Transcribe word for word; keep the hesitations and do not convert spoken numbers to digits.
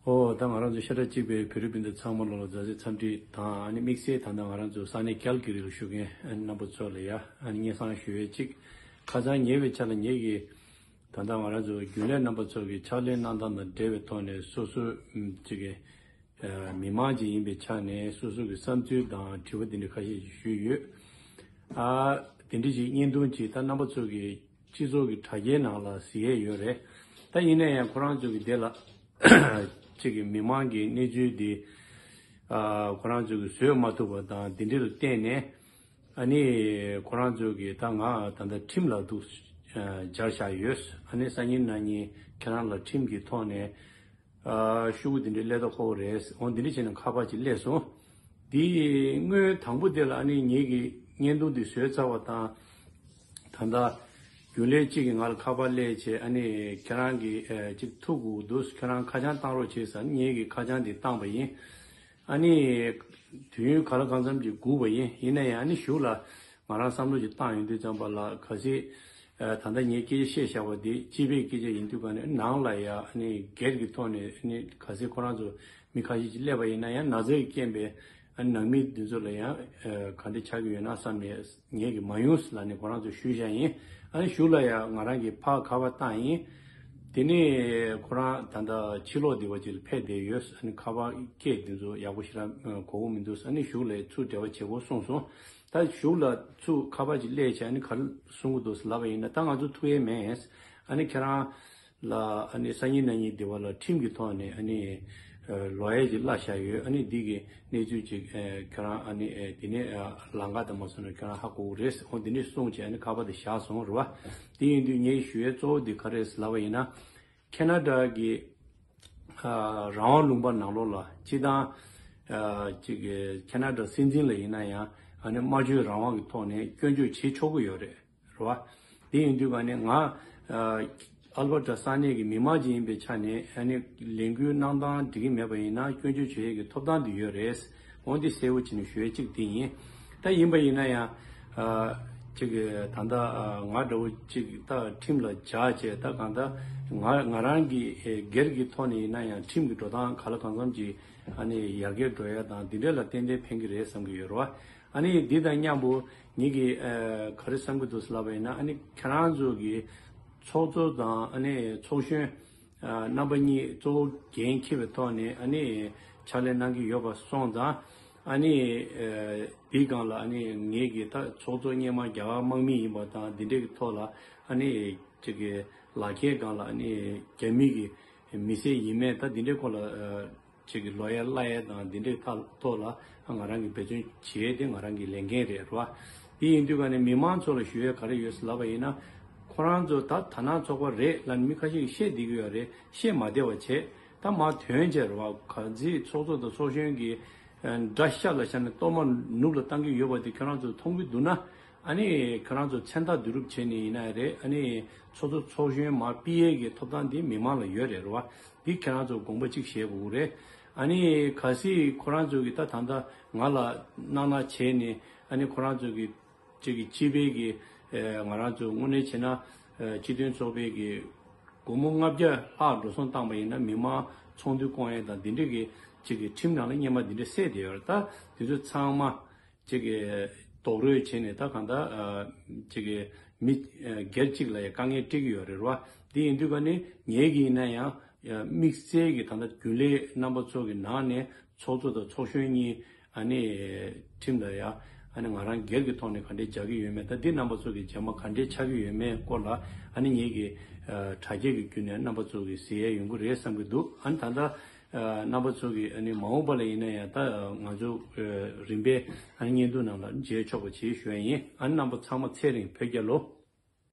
ཨོ། ད་ང་རང་ཚོ་ཤ་ཁྲག་གཅིག་པའི་བོད་རིགས་སྤུན་ཟླ་ཚང་མ་ལོ་ལ་མཛའ་བརྩེ་འཚམས་འདྲི་དང་། ཨ་ནི་དམིགས་བསལ་ད་ལྟ་ང་རང་ཚོ་ས་གནས་ཀལ་ཀི་རི་ལ་བཞུགས་མཁན་ཨ་ནི་རྣམ་པ་ཚོ་ལ་ཡ་ཨ་ནི་སྙན་སེང་ཞུ་ཡས་གཅིག་ཁ་སང་ཉེ་བའི་ཆར་ལ་ངེད་ཀྱིས་ད་ལྟ་ང་རང་ཚོ་རྒྱུན་ལས་རྣམ་པ་ཚོ་གི་ཕྱག་ལས་གནང་སྟངས་དང་འབྲེལ་བའི་ཐོག་ནས་སོ་སོ་ཨམ་གཅིག་གི་ཨ་མི་མང་ཅིག་ཡིན་པའི་ཆ་ནས་སོ་སོ་གི་བསམ་ཚུལ་དང་དྲི་བ་དེ་འདྲ་ཁ་ཤས་ཤིག་ཞུས་ཡོད། ཨ་དེ་འདྲ་ཞིག་བརྙན་ཐུང་ཅིག་ད་རྣམ་པ་ཚོ་གི་སྤྱི་ཚོགས་ཀྱི་དྲ་རྒྱའི་ནང་ལ་གཟིགས་ཡས་ཡོད་རེད། ད་ཡིན་ན་ཡང་ཁོ་རང་ཚོ་གི་དེ་ལ་གཅིག་གི་མི་མང་གི་གནས་ཚུལ་འདི་ཨ་ཁོ་རང་ཚོ་གི་བཟོད་མ་ཐུབ་པ་དང་དེ་འདྲ་ལ་བརྟེན་ནས། ཨ་ནི་ཁོ་རང་ཚོ་གི་ད་ང་ད་ལྟ་ཁྲིམས་ལ་འདུག་སྦྱར་བཞག་ཡོད། ཨ་ནི་སང་ཉིན་གནངས་ཉིན་ཁྱེད་རང་ལ་ཁྲིམས་ཀྱི་ཐོག་ནས་ཨ་ཤོག་གུ་དེ་འདྲའི་སླེབས་ད་ཁོ་རེད། འོ་འདི་འདྲ་བྱས་ནས་ཁ་པར་ཅིག་སླེབས་སོང་། འདི་སྔོན་དང་པོ་དེ་ལ་ཨ་ནི་ངེད་ཀྱི་བརྙན་ཐུང་འདི་བཟོས་ཚར་བ་དང་། ད་ལྟ་རྒྱུན་ལས་གཅིག་གིས་ང་ལ་ཁ་པར་སླེབས་བྱས། ཨ་ནི་ཁྱེད་རང་གི་ཨ་ཅིག་ཐུག་དགོས་འདུག་ཁྱེད་རང་ཁ་བྱང་བཏང་རོགས་བྱེད་ཟེར་ནས་ངེད་ཀྱིས་ཁ་བྱང་འདི་བཏང་པ་ཡིན། ཨ་ནི་དུས་ཡུན་ག་ལ་གང་འཚམ་ཅིག་སྒུག་པ་ཡིན། ཡིན་ན་ཡང་ཨ་ནི་གཞུག་ལ་ང་རང་བསམ་བློ་ཅིག་བཏང་ཡོང་དུས་ཙམ་པ་ལ་གལ་སྲིད་ཨ་ད་ལྟ་ངས་སྐད་ཆ་བཤད་བཞག་པ་འདི་སྤྱི་པའི་སྐད་ཆ་ཡིན་དུས་ག་ནས་ནང་ལ་ཡ་ཨ་ནི་སྒེར་གྱི་ཐོག་ནས་ཨ་ནི་གལ་སྲིད་ཁོ་རང་ཚོ་མི་ཁ་ཤས་ཅིག་སླེབས་པ་ཡིན་ན་ཡང་ན་ཚ་གི་རྐྱེན་པས་ཨ་ནི་ནང་མི་འདི་ཚོ་ལ་ཡང་ཨ་ག་འདྲ་ཆགས་ཀྱི་ཡོད་ན་བསམ་ནས་ངས་ཀྱི་མ་ཡོང་ལབ་ནས་ཁོ་རང་ཚོ་ཞུས་བཞག་ཡིན། ཨ་ནི་གཞུག་ལ་ཡ་ང་རང་གིས་ཕར་ཁ་པར་བཏང་ཡིན། དེ་ནས་ཁོ་རང་ད་ལྟ་ཕྱི་ལོགས་སྡེ་བ་ཅིག་ལ་ཕེབས་བསྡད་ཡོད། ཨ་ནི་ཁ་པར་སྐད་འདི་ཚོ་ཡག་པོ་ཞེ་དྲག་གོ་གི་མི་འདུག་ཨ་ནི་གཞུག་ལ་ཚུར་འབྲེལ་བ་བྱེད་དགོས་གསུངས་སོང་། ད་གཞུག་ལ་ཚུར་ཁ་པར་ཅིག་སླེབས་བྱས། ཨ་ནི་ག་རེ་གསུང་གི་འདུག་ལབ་པ་ཡིན་ན། ད་ང་ཚོ་ཐུག་ཡས་མེད། ཨ་ནི་ཁྱེད་རང་ལ་ཨ་ནི་སང་ཉིན་གནངས་ཉིན་སྡེ་བ་ལ་ཁྲིམས་ཀྱི་ཐོག་ནས་ཨ་ནི་ལོ་ཡ་ཅིག་གླ་བཞག་ཡོད། ཨ་ནི་འདི་གི་གནས་ཚུལ་ཅིག་ཁྱེད་རང་ཨ་ནི་དེ་ནས་ལམ་ཁ་དང་མ་སོང་ན་ཁྱེད་རང་ཧ་གོ་གི་རེད། འོ་འདི་འདྲས་གསུངས་བྱས་ཨ་ནི་ཁ་པར་དེ་བཞག་སོང་རེད་བ། དེ་ཡིན་དུས་ངས་ཞུ་ཡས་གཙོ་བོ་འདི་ག་རེ་རེད་ལབ་པ་ཡིན་ན། ཁེ་ན་ཌ་གི་ཨ་རང་དབང་ལུང་པ་ནང་ལོགས་ལ་སྤྱིར་བཏང་ཨ་ཅིག་གི་ཁེ་ན་ཌ་སྲིད་འཛིན་ལ་ཡིན་ན་ཡང་ཨ་ནི་སྨྲ་བརྗོད་རང་དབང་གི་ཐོག་ནས་སྐྱོན་བརྗོད་བྱེད་ཆོག་གི་ཡོད་རེད། རེད་བ། དེ་ཡིན་དུས་ག་ནས་ང་ཨ་ཨལ་བྷར་ཊ་ས་གནས་ཀྱི་མི་མང་ཅིག་ཡིན་པའི་ཆ་ནས་ཨ་ནི་ལས་འགུལ་གནང་སྟངས་འགྲིག་གི་མེད་པ་ཡིན་ན་སྐྱོན་བརྗོད་བྱེད་ཡས་ཀྱི་ཐོབ་ཐང་དེ་ཡོད་རེད། འོ་འདི་གསལ་བོ་བྱས་ནས་ཞུ་ཡས་གཅིག་དེ་ཡིན། ད་ཡིན་པ་ཡིན་ན་ཡང་ཨ་ཅིག་གི་ད་ལྟ་ཨ་ང་འདྲ་བོ་ཅིག་ད་ཁྲིམས་ལ་སྦྱར་བྱས། ད་གང་ལྟར་ང་ང་རང་གི་ཨེ་སྒེར་གྱི་ཐོག་ནས་ཡིན་ན་ཡང་ཁྲིམས་ཀྱི་འགྲོ་སྟངས་ག་ལ་གང་འཚམ་ཅིག་ཨ་ནི་ཡར་རྒྱས་འགྲོ་ཡ་དང་འདི་འདྲ་ལ་ཏན་ཏན་ཕན་གྱི་རེད་བསམ་གྱི་ཡོད་རེད་བ། ཨ་ནི་འདི་དང་མཉམ་པོ་ངེད་ཀྱིས་ཨ་ག་རེ་བསམ་གྱི་འདུག་ལབ་པ་ཡིན་ན། ཨ་ནི་ཁྱེད་རང་ཚོ་གི་ཚོགས་གཙོ་དང་ཨ་ནི་ཚོགས་གཞོན་ཨ་རྣམ་པ་གཉིས་གཙོ་བོ་འགན་འཁྱེར་བའི་ཐོག་ནས་ཨ་ནི་ཕྱག་ལས་གནང་གི་ཡོད་པ་སོང་ཙང་། ཨ་ནི་ཨ་འདིའི་སྒང་ལ་ཨ་ནི་ངེད་ཀྱིས་ད་ཚོགས་གཙོ་སྔོན་མ་རྒྱ་གར་དམག་མི་ཡིན་པ་དང་འདི་འདྲའི་གི་ཐོག་ལ་ཨ་ནི་ཅིག་གི་ལག་ཁྱེར་སྒང་ལ་ཨ་ནི་རྒྱ་མི་གི་མི་སེར་ཡིན་མིན་ད་འདི་འདྲའི་སྐོར་ལ་ཨ་ཅིག་གི་ལོ་ཡ་གླ་ཡ་དང་འདི་འདྲའི་ཐ་ཐོག་ལ་ང་རང་གིས་འབད་བརྩོན་བྱས་ཏེ་ང་རང་གི་ལས་འགན་རེད་རེད་བ། དེ་ཡིན་དུས་ག་ནས་མི་མང་ཚོ་ལ་ཞུ་ཡས་ག་རེ་ཡོད་ཟེར་ལབ་པ་ཡིན་ན། ཁོ་རང་ཚོ་ད་དར་ནག་ཚོགས་པ་རེད་ལབ་ནས་མི་ཁ་ཤས་ཀྱིས་བཤད་བསྡད་ཀྱི་ཡོད་རེད། བཤད་མ་བདེ་བ་བྱས། ད་མར་ཐོན་བྱས་རེད་བ། ག་ཚོད་ཚོགས་གཙོ་དང་ཚོགས་གཞོན་གྱི་ཨ་དགྲ་ཤ་ལ་བཞག་ནས་གཏོར་མ་ནུབ་ལ་བཏང་གི་ཡོད་པ་དེ་ཁྱོད་རང་ཚོ་མཐོང་གི་འདུག་ན། ཨ་ནི་ཁྱོད་རང་ཚོ་མཚན་རྟགས་བསྡུ་རུབ་བྱས་ནས་ཡིན་ན་རེད། ཨ་ནི་ཚོགས་གཙོ་ཚོགས་གཞོན་མར་ཕུད་ཡས་ཀྱི་ཐོབ་ཐང་དེ་མི་མང་ལ་ཡོད་རེད་རེད་བ། འདི་ཁྱེད་རང་ཚོ་དགོངས་པ་གཅིག་བཞེས་དགོས་ཀྱི་རེད། ཨ་ནི་གལ་སྲིད་ཁོ་རང་ཚོ་གིས་ད་ད་ལྟ་ང་ལ་གནང་གནང་བྱས་ནས། ཨ་ནི་ཁོ་རང་ཚོ་གིས་ཅིག་གི་སྤྱི་པའི་གི་ཨ་ང་རང་ཚོ་དངོས་གནས་བྱས་ན་ཨ་སྤྱི་མཐུན་ཚོགས་པའི་གི་སྒོར་མོ་ལྔ་བརྒྱ་ལྷག་འགྲོ་སོང་བཏང་པ་ཡིན་ན་མི་མང་ཚོགས་འདུ་སྐོང་ཡས་དང་འདི་འདྲའི་གི་ཅིག་གི་ཁྲིམས་ནང་ལ་སྔོན་མ་འདི་འདྲ་གསལ་བསྡད་ཡོད་རེད། ད་དེ་ཚོ་ཚང་མ་ཅིག་གི་རྡོག་རོལ་བྱས་ནས་ད་གང་ལྟར་ཨ་ཅིག་གི་མི་ཨ་སྒེར་གཅིག་ལ་ཡང་དཀའ་ངལ་སྤྲད་ཀྱི་ཡོད་རེད་བ། དེ་ཡིན་དུས་ག་ནས་ངེད་ཀྱིས་ཡིན་ན་ཡང་དམིགས་བསལ་གྱི་ད་ལྟ་རྒྱུན་ལས་རྣམ་པ་ཚོ་གི་ནང་ནས་ཚོགས་གཙོ་དང་ཚོགས་གཞོན་གཉིས་ཨ་ནི་ཁྲིམས་ལ་ཡ་ཨ་ནི་ང་རང་སྒེར་གྱི་ཐོག་ནས་ག་འདྲས་སྦྱར་གྱི་ཡོད་མེད། ད་འདི་རྣམ་པ་ཚོ་གི་རྗེས་མ་ག་འདྲས་ཆགས་ཀྱི་ཡོད་མེད་སྐོར་ལ་ཨ་ནི་ངེད་ཀྱི་ཨ་དྲ་རྒྱ་གི་བརྒྱུད་ནས་རྣམ་པ་ཚོ་གི་གཟིགས་ཡས་ཡོང་གི་རེད་བསམ་གྱི་འདུག་ཨ་ནི་ད་ལྟ་ཨ་རྣམ་པ་ཚོ་གིས་ཨ་ནི་མ་འོངས་པ་ལ་ཡིན་ན་ཡང་ད་ང་ཚོ་ཨ་རིམ་པས་ཨ་ནི་བརྙན་ཐུང་ནང་ལ་མཇལ་ཆོག་པ་བྱེད་ཞུ་ཡ་ཡིན། ཨ་ནི་རྣམ་པ་ཚང་མ་ཚེ་རིང་བོད་རྒྱལ་ལོ།